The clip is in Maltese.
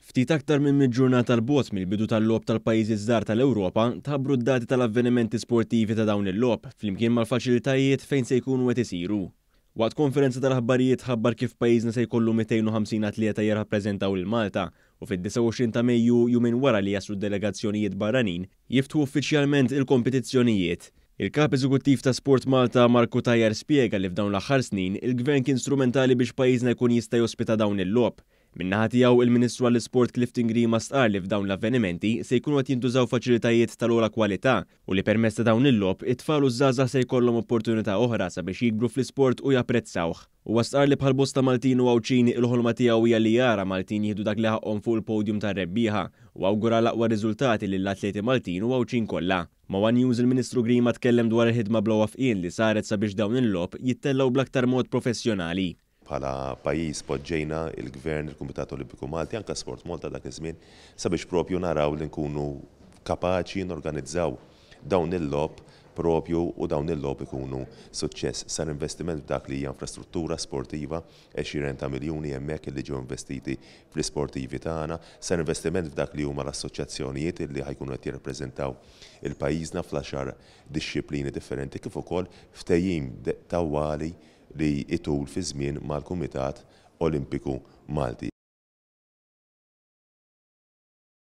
Ftit aktar minn mitt ġurnata 'l bogħod mill-bidu tal-Logħob tal-Pajjiżi ż-Żgħar tal-Ewropa, tħabbru d-dati tal-avvenimenti sportivi ta' dawn il-logħob, flimkien mal-faċilitajiet fejn se jkunu qed isiru. Waqt konferenza tal-aħbarijiet tħabbar kif pajjiżna se jkollu 250 atleta jirrappreżentaw lil Malta u fid-29 ta' Mejju, jumejn wara li jaslu d-delegazzjonijiet barranin, jiftħu uffiċjalment il-kompetizzjonijiet. Il-Kap Eżekuttiv ta' Sport Malta, Mark Cutajar spjega li f'dawn l-aħħar snin, il-Gvern kien strumentali biex pajjiżna jkun jista' jospita dawn il-logħob. Min-naħa tiegħu, il-Ministru għall-Isport Clifton Grima stqarr li f'dawn l-avvenimenti se jkunu qed jintużaw faċilitajiet tal-ogħla kwalità u li permezz ta' dawn il-logħob, it-tfal u ż-żgħażagħ se jkollhom opportunità oħra sabiex jikbru fl-isport u japprezzawh. Huwa stqarr li bħal bosta Maltin u Għawdxin, il-ħolma tiegħu hija li jara Maltin jieħdu dak li ħaqqhom fuq il-podium tar-rebbieħa u awgura l-aqwa riżultati lill-atleti Maltin u Għawdxin kollha. Ma' one News il-Ministru Grima tkellem dwar il-ħidma bla wafqien li saret sabiex dawn il-logħob jittellgħu bl-aktar mod professjonali. Bħala pajjiż poġġejna, il-Gvern, il-Kumitat Olimpiku Malti, anke Sport Malta dak iż-żmien, sabiex propju naraw li nkunu kapaċi norganizzaw dawn il-logħob propju u dawn il-logħob ikunu suċċess. Sar investiment f'dak li hija infrastruttura sportiva, għexieren ta' miljuni hemmhekk li ġew investiti fl-isportivi tagħna. Sar investiment f'dak li huma l-assoċjazzjonijiet li ħa jkunu qed jirrappreżentaw il-pajjiżna fl-għaxar dixxiplini differenti kif ukoll ftehim tawwali li jtul fiż-żmien mal-Kumitat Olimpiku Malti.